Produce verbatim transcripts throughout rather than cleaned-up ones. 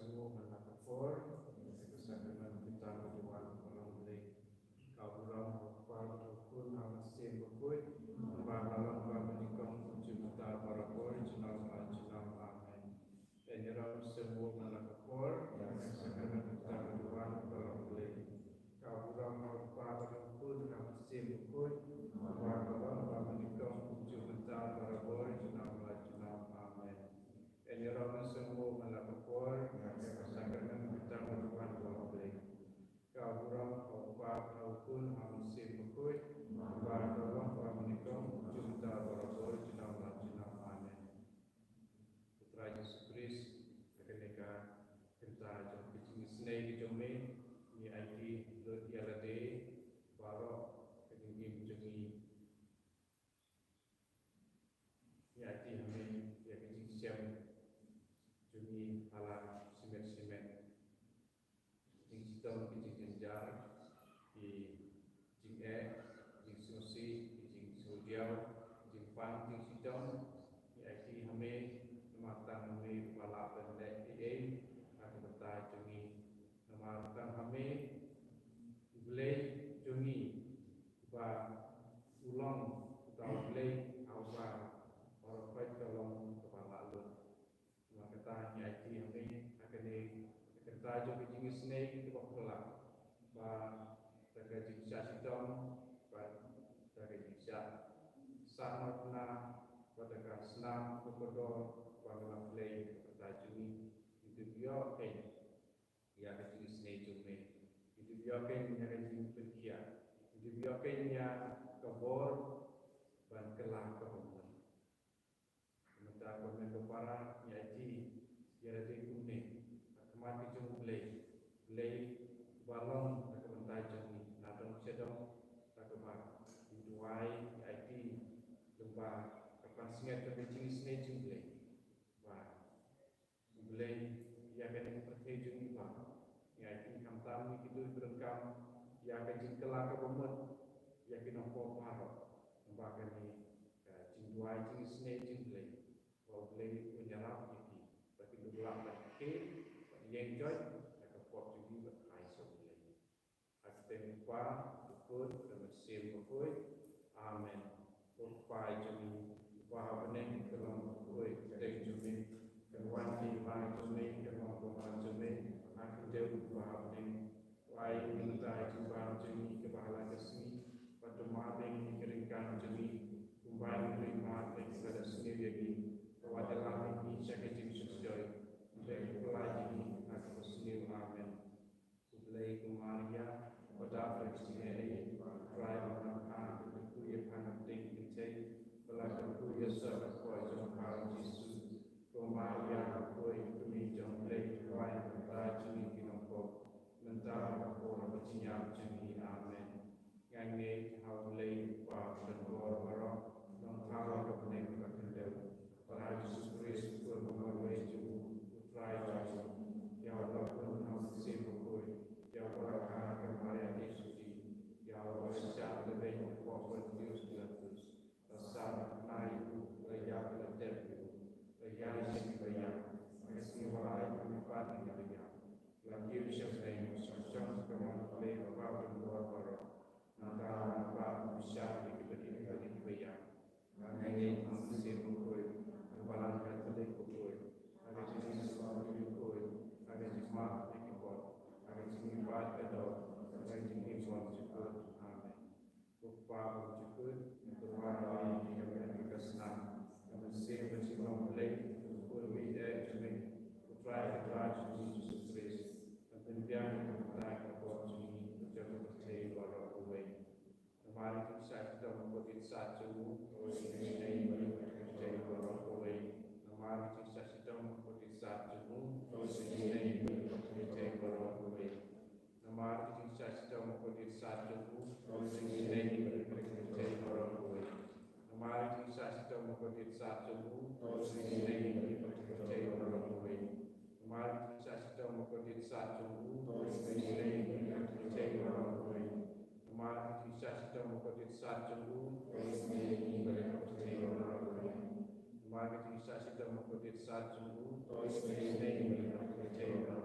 Sngewbha man la ka por, ïa ka sakramen ka jingïaid ka jingwan ka long Blei. Ka burom ha u Kpa bad ha u Khun bad ha u Mynsiem Bakhuid, kumba ka long bad nyngkong, kumjuh mynta, barabor, junom la junom. Amen. Ïa ngi ruh sngewbha man la ka por, ïa ka sakramen ka jingïaid ka jingwan ka long Blei. Ka burom ha u Kpa bad ha u Khun bad ha u Mynsiem Bakhuid, kumba ka long bad nyngkong, kumjuh mynta, barabor, junom la junom. Amen. Ïa ngi ruh sngewbha man la ka por, ïa ka sakramen ka jingïaid ka jingwan ka long Blei. Ka burom ha u Kpa bad ha u Khun bad ha u Mynsiem Bakhuid, kumba ka long bad nyngkong, kumjuh mynta, barabor, junom la junom. Amen. Ko Trai Jisu Khrist, ha kane ka kynta jong ka jingisynei ka jong me, ngi aiti lut ïa lade baroh, ka jingim jong ngi. Ngi aiti ha me ïa ka jingshem jong ngi ha la shimet shimet. Jingshitom, ki jingjynjar, ki jingeh, ki jingsngewsih, ki jingsngewdiaw, ki jingpang, jingshitom, ngi aiti ha me, namar tang me uba lah ban leh ei ei ha ka bynta jong ngi. Namar tang ha me, u Blei jong ngi, uba u long uta u Blei ha uba baroh khoit ka long kaba lah lut. Namar kata ngi aiti ha me ha kane ka kynta jong ka jingisynei kaba phylla, ba da ka jingshah shitom bad da ka jingshah sahnarphna bad da ka snam ka kordor ba ngi la plie ha ka bynta jong ngi, ngi dup ïoh kein ïa ka jingisynei jong me. Ngi dup ïoh kein ïa ka jingpynkhiah. Ngi dup ïoh kein ïa ka bor ban kylla kaba mut. Mynta ko hynmen ko para, ngi aiti ïa lade kumne ha khmat ka jong U Blei, Blei uba long ha ka bynta jong ngi, na dong sha dong. Da kaba ngi duwai, ngi aiti lyngba ka pansngiat ka jingisynei jong U Blei, ba U Blei, ïa kane ka pyrthei jong ngi ba ngi aiti khamtam ngi ki duh ki donkam ïa ka jingkylla kaba mut ïa ki nongpop baroh. Namar kane ka jingduwai jingisynei jong U Blei, ba U Blei un ïarap ïa ki ba kin duh lah ban khie bad ïeng joit ïa ka pop jong ngi bad Khrist U Blei. Ha ka kyrteng U Kpa, U Khun, bad U Mynsiem Bakhuid. Amen. Ko Kpa jong ngi uba ha bneng, ka long bakhuid ka kyrteng jong me. Kan wan ka hima jong me, kan long ka hima jong me ha ka khyndew uba ha bneng. Ai ïa ngi mynta ka jingbam jong ngi kaba ha la ka sngi, bad to mad ïa ngi ïa ka ryngkat jong ngi, kumba ngi ruh ngi mad ïa kiba la sniew ïa ngi. Wat ïalam ïa ngi sha ka jingshitom, hynrei pynkylla ïa ngi na kaba sniew. Amen. Ko Blei, ko Maria, ba dap da ka jingaiei, U Trai u nang ha, ba kyrkhu ïa pha na pdeng ki kynthei, ba la kyrkhu ïa u soh baroh jong pha u Jisu. Ko Maria bakhuid, ka kmie jong U Blei, duwai ïa ngi ki nongpop, mynta bad ha ka por ka jingïap jong ngi. Amen. Nga ngeit ha U Blei U Kpa uba don bor baroh, Nongthaw ha ka bneng bad ha ka khyndew, bad ha U Jisu Khrist u Khun ba marwei jong u, U Trai jong ngi. Ïa uba la pynlong ha U Mynsiem Bakhuid, ïa uba la kha ha ka Maria Theisotti, ïa uba la shah lehbeiñ hapoh Pontius Pilatus, la sahnarphna ïa u, la ïap, la tep ïa u, la ïaid sha kiba ïap, ha ka sngi ba ar la ïoh pat na kiba ïap, la kiew sha bneng, la shong sha kamram U Blei uba don bor baroh. Nangta un ïoh pat ban bishar ïa kiba dih bad ïa kiba ïap. Nga ngeit ha U Mynsiem Bakhuid, ha ka Balang Katholik bakhuid, ha ka jingïasyrdoh bakhuid, ha ka jingmap ïa ki pop, ha ka jingmihpat ka doh, ha ka jingim ba jukut. Amen. Ko Kpa ba jukut, ngi tyrwa ïa me ha ka snam, ha ka mynsiem ba jinglong Blei, ha U Khun uba ïeit jong me, U Trai ka Trai jong ngi Jisu Khrist, ban pynbiang ïa ka bynta ka pop jong ngi bad jong ka pyrthei baroh kawei. Namar ka jingshah shitom bakhuid sat jong u, to isynei ïa ngi bad ïa ka pyrthei baroh kawei. Namar ka jingshah shitom bakhuid sat jong u, to isynei ïa ngi bad ïa ka pyrthei baroh kawei. Namar ka jingshah shitom bakhuid sat jong u, to isynei ïa ngi bad ïa ka pyrthei baroh kawei. Namar ka jingshah shitom bakhuid sat jong u, to isynei ïa ngi bad ïa ka pyrthei baroh kawei. Namar ka jingshah shitom bakhuid sat jong u, to isynei ïa ngi bad ïa ka pyrthei baroh kawei. Namar ka jingshah shitom bakhuid sat jong u, to isynei ïa ngi bad ïa ka pyrthei baroh kawei. Namar ka jingshah shitom bakhuid sat jong u, to isynei ïa ngi bad ïa ka pyrthei baroh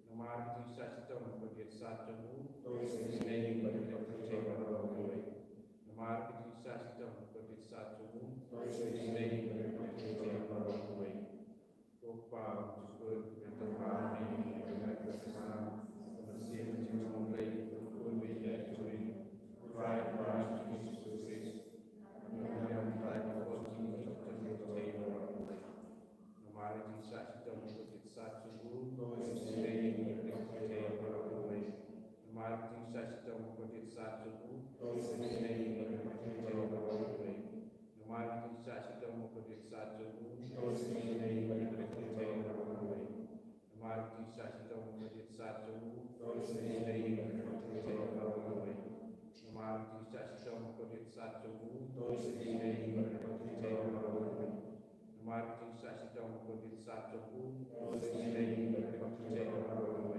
Namar ka jingshisha shitom ka dei sat jong u. Namar ka jingshisha shitom ka dei sat jong u. Namar ka jingshisha shitom ka dei sat jong u. Ko Pa, ko Jehobah, Namar ka jingshisha shitom ka dei sat jong u. Namar ka jingshisha shitom ka dei sat jong u. Namar ka jingshisha shitom ka dei sat jong u. Namar ka jingshisha shitom ka dei sat jong u. Namar ka jingshisha shitom ka dei sat jong u. Namar ka jingshisha shitom ka dei sat jong u.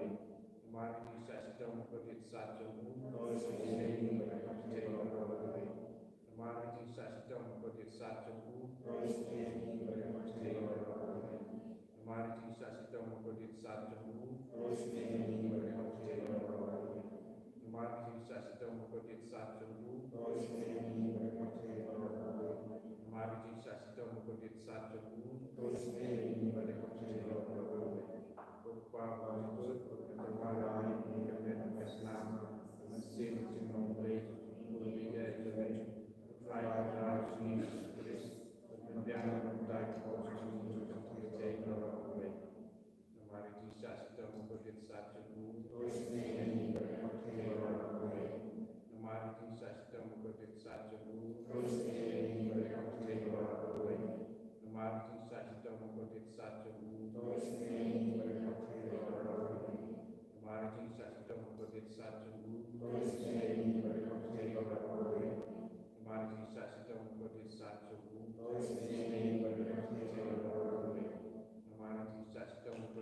Namar ka jingshisha shitom ka dei sat jong u. Namar ka jingshisha shitom ka dei sat jong u. Namar ka jingshisha shitom ka dei sat jong u. Namar ka jingshisha shitom ka dei sat jong u. Namar ka jingshisha shitom ka dei sat jong u. Ko Pa, ko Jehobah, Namar ka jingshisha shitom ka dei sat jong u. Namar ka jingshisha shitom ka dei sat jong u. Namar ka jingshisha shitom ka dei sat jong u. Namar ka jingshisha shitom ka dei sat jong u. Namar ka jingshisha shitom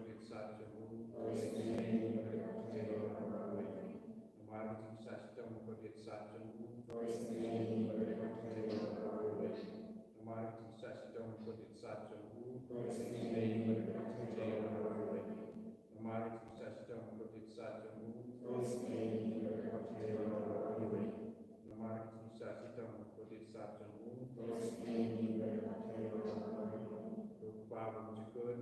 ka dei sat jong u. Namar ka jingshisha shitom ka dei sat jong u. Namar ka jingshisha shitom ka dei sat jong u. Namar ka jingshisha shitom ka dei sat jong u. Namar ka jingshisha shitom ka dei sat jong u. Namar ka jingshisha shitom ka dei sat jong u. Ko Pa ba jukut,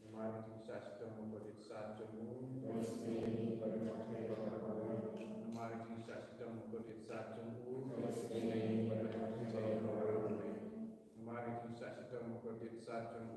Namar ka jingshisha shitom ka dei sat jong u. Namar ka jingshisha shitom ka dei sat jong u. Namar ka jingshisha shitom ka dei sat jong u. Namar ka jingshisha shitom ka dei sat jong u.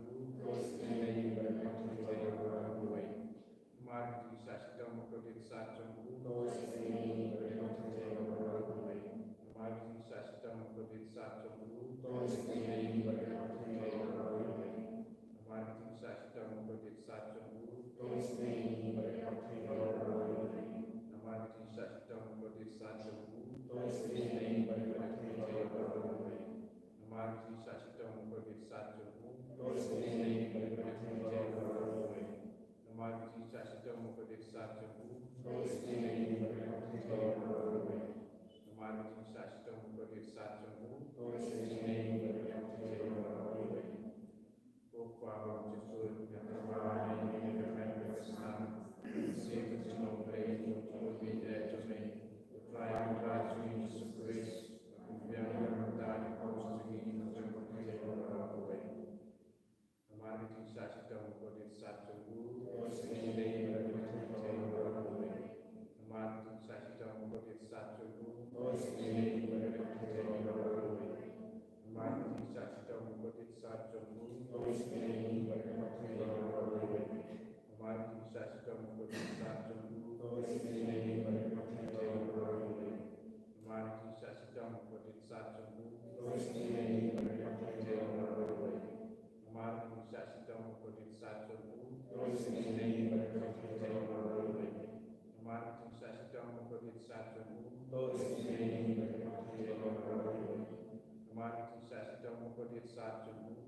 Namar ka jingshisha shitom ka dei sat jong u. Namar ka jingshisha shitom ka dei sat jong u. Namar ka jingshisha shitom ka dei sat jong u. Namar ka jingshisha shitom ka dei sat jong u. Namar ka jingshisha shitom ka dei sat jong u. Namar ka jingshisha shitom ka dei sat jong u. Ko Pa ba jukut, nga tyrwa ïa ngi ha ka met ka snam, ha ka mynsiem ka jinglong blei jong U Trai Jisu Khrist, ha ka Namar ka jingshisha shitom ka dei sat jong u. Namar ka jingshisha shitom ka dei sat jong u. Namar ka jingshisha shitom ka dei sat jong u. Namar ka jingshisha shitom ka dei sat jong u. Namar ka jingshisha shitom ka dei sat jong u. Namar ka jingshisha shitom ka dei sat jong u. Namar ka jingshisha shitom ka dei sat jong u. Namar ka jingshisha shitom ka dei sat jong u.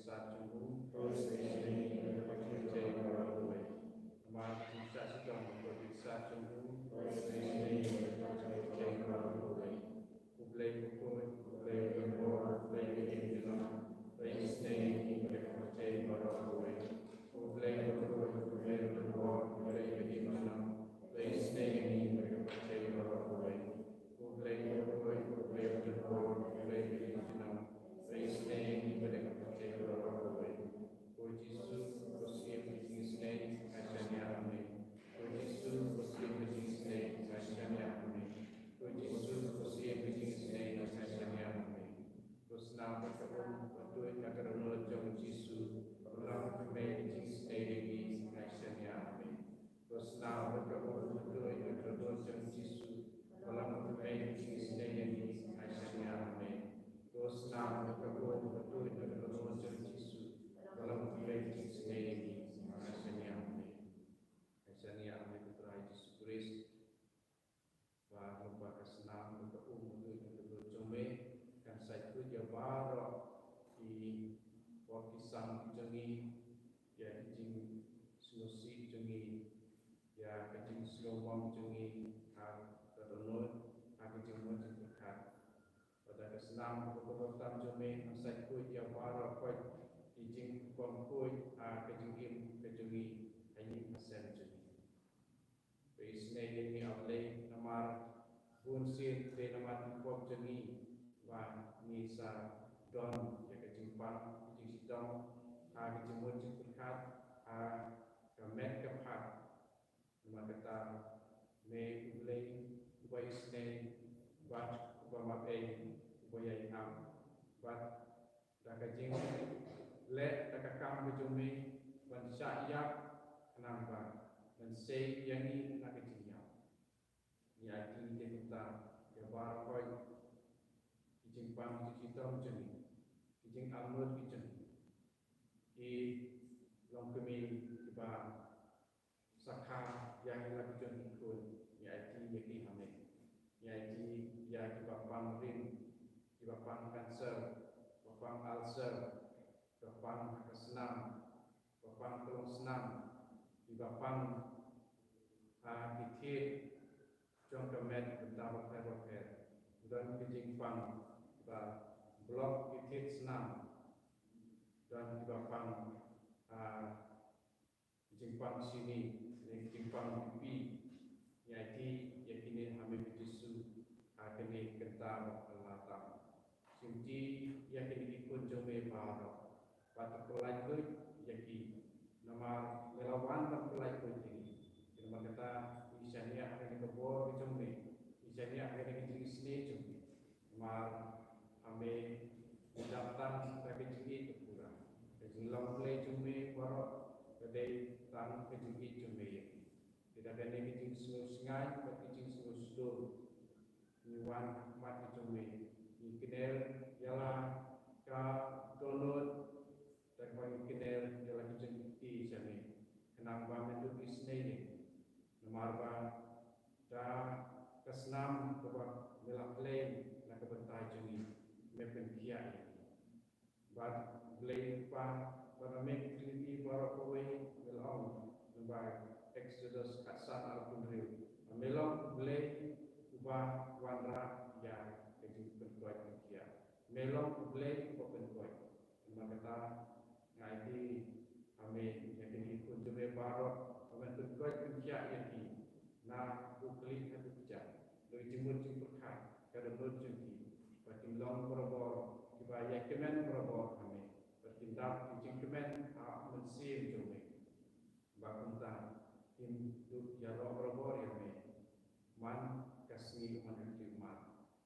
Sa jong u, ko Ïa sha jong u, ko Ïa sha jong u, ko Ïa sha jong u, ko Ïa sha jong u. U Blei u khuid, u Blei u bor, u Blei u im junom, u Blei u isynei ïa ngi bad ïa ka pyrthei baroh kawei. U Blei u khuid, u Blei u bor, u Blei u im junom, u Blei u isynei ïa ngi bad ïa ka pyrthei baroh kawei. U Blei u khuid, u Blei u bor, u Blei u im junom, u Blei u isynei ïa ngi bad ïa ka pyrthei baroh kawei. Ko Jisu, ko Syiem ka jingisynei, ngai shaniah ha me. Ko Jisu, ko Syiem ka jingisynei, ngai shaniah ha me. Ko Jisu, ko Syiem ka jingisynei, ngai shaniah ha me. Ko snam bad ka um, ko tuid na ka dohnud jong u Jisu, ko long kmie ka jingisynei ïa ngi, ngai shaniah ha me. Ko snam bad ka um, ko tuid na ka dohnud jong u Jisu, ko long kmie ka jingisynei ïa ngi, ngai shaniah ha me. Ko snam bad ka um, ko tuid na ka dohnud jong u Jisu, ko long kmie ka jingisynei ïa ngi, ngai shaniah ha me. Ngai shaniah ha me ko Trai Jisu Khrist. Ba lyngba ka snam bad ka um, ka dohnud jong me, kan sa khuid ïa baroh ki pop ki sam ki jong ngi, ïa ki jingsngewsih jong ngi, ïa ka jingsngewmong jong ngi ha ka dohnud, ha ka jingmut jingpyrkhat. Bad da ka snam bad ka dohnud tam jong me, kan sa khuid ïa baroh ki jingpom khuid ha ka jingim ka jong ngi, ha ïing ha sem jong ngi. Ba isynei ïa ngi, A Blei, namar bunsien dei namar ki pop jong ngi ba ngi sa don ïa ka jingpang ka jingshitom ha ka jingmut jingpyrkhat, ha ka met ka phad. Namar kata me U Blei uba isynei bad uba map ei, uba ïai ap bad da ka jingleh da ka kam ka jong me ban shah ïap khnang ba ban sei ïa ngi na ka jingïap. Ngi aiti te kumta ïa baroh ki jingpang ki jingshitom jong ngi, ki jingarngut ki jong ngi, ki longkmie kiba sa kha ïa ngi la ki jong ki khun, ngi aiti ïa ki ha me. Ngi aiti ïa kiba pang rim, kiba pang cancer, kiba pang ulcer, kiba pang ha ka snam, kiba pang klong snam, kiba pang ha ki thied jong ka met bynta bapher bapher. Don ki jingpang kiba block ki thied snam. Don kiba pang ha ki jingpang shini, ne ki jingpang pipi. Ngi aiti ïa kine ha me ko Jisu ha kane ka kynta ba la tam. Shimti ïa kine ki khun jong me baroh. Bad to pyllait khuid ïa ki. Namar me la wan ban pyllait khuid ïa ngi. Namar kata ngi shaniah ha kane ka bor ka jong me. Ngi shaniah ha kane ka jingisynei jong me. Namar ha me ngi dap tang da ka jingïeit ka pura. Ka jinglong Blei jong me baroh ka dei tang ka jingïeit jong me ïa ngi. Te da kane ka jingsngewsngaiñ bad ka jingsngewshlur ngi wan ha khmat ka jong me, ngi kner ïa la ka dohnud, da kaba ngi kner ïa la ka jingkti sha me, khnang ba men dup isynei ïa ngi. Namar ba da ka snam kaba me la pynlong na ka bynta jong ngi, me pynkhiah ïa ngi. Bad Blei Kpa, bad ma me ki Trinity baroh kawei, me la ong, lyngba Exodus khatsan arphew hynriew, ba me long U Blei uba wanrah ïa ka jingpynkoit pynkhiah. Me long U Blei uba pynkoit. Namar kata nga aiti ha me ïa kine ki khun jong me baroh, ba men pynkoit pynkhiah ïa ki na u khlieh haduh kjat, da ka jingmut jingpyrkhat, ka dohnud jong ki, ba kin long barabor kiba ïakmen barabor ha me, ba kin dap ki jingkmen ha u Mynsiem jong me. Ba kumta kin dup ïaroh barabor ïa me man ka sngi man ka khlieh mar.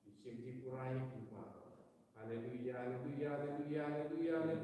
Ngi shim Tripura ïa ki baroh. Haleluya, haleluya, haleluya, haleluya.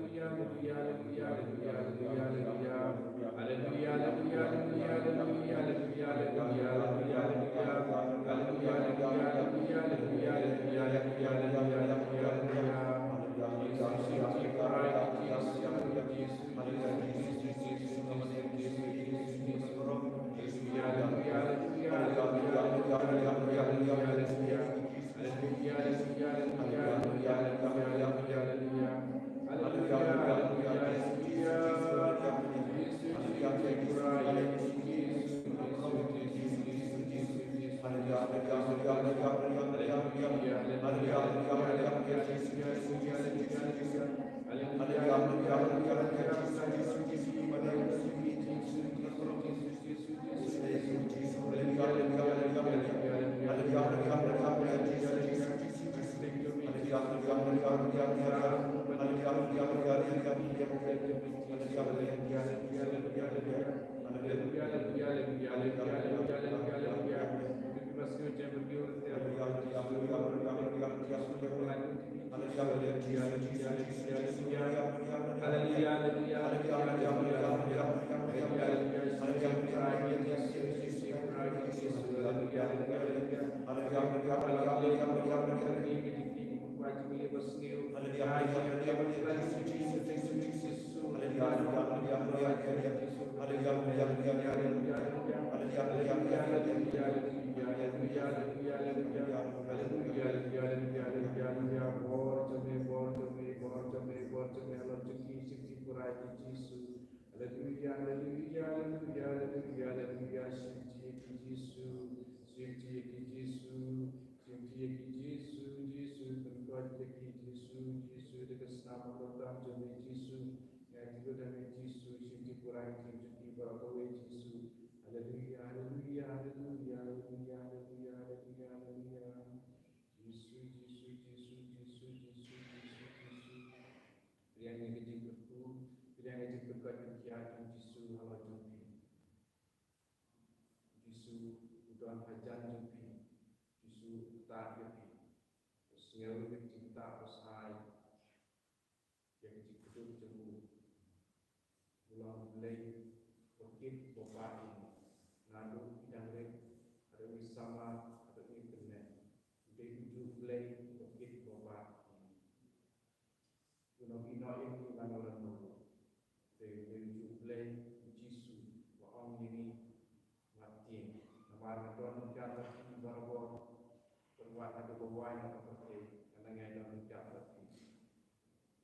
Hallelujah, hallelujah, hallelujah, hallelujah, hallelujah, shim ïa ki Jisu, shim ïa ki Jisu, shim ïa ki Jisu, Jisu, pynkoit ïa ki Jisu, Jisu, da ka snam kyrteng jong me Jisu, ngi ai jingkhuslai ïa me Jisu, shim ïa ki para ki jong ki baroh kawei Jisu. Hallelujah, hallelujah, hallelujah, hallelujah, hallelujah, hallelujah, hallelujah. Jisu, Jisu, Jisu, Jisu, Jisu, Jisu, Jisu. Pdiang ïa ka jingkyrkhu, pdiang ïa ka jingkyrkhu jong ki jong Jisu halor jong phi. Jisu u don hajan jong phi. Jisu u ktah ïa phi. U sngew ïa ka jingktah u shai. Ïa ka jingkdup jong u. U long Blei ba kit ba bah ïa ngi. Naduh ngi dang rit haduh ngi samar haduh ngi khynnah. U dei ujuh Blei ba kit ba bah ïa ngi. U nongïehnoh ïa ngi lano lano ruh. Te u dei ujuh Blei u Jisu ba ong ïa ngi wat tieng. Namar nga don ryngkat bad phi barabor. Pynwad haduh ba wai na ka pyrthei, khnang ngan don ryngkat bad phi.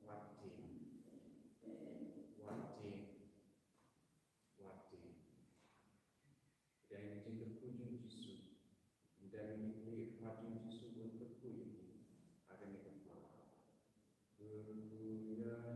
Wat tieng. Wat tieng. Wat tieng. Pdiang ïa ka jingkyrkhu jong Jisu. Pdiang ïa ka jingkyrkhu jong Jisu, un kyrkhu ïa ngi. Ha kane ka por. Kyrkhu ïa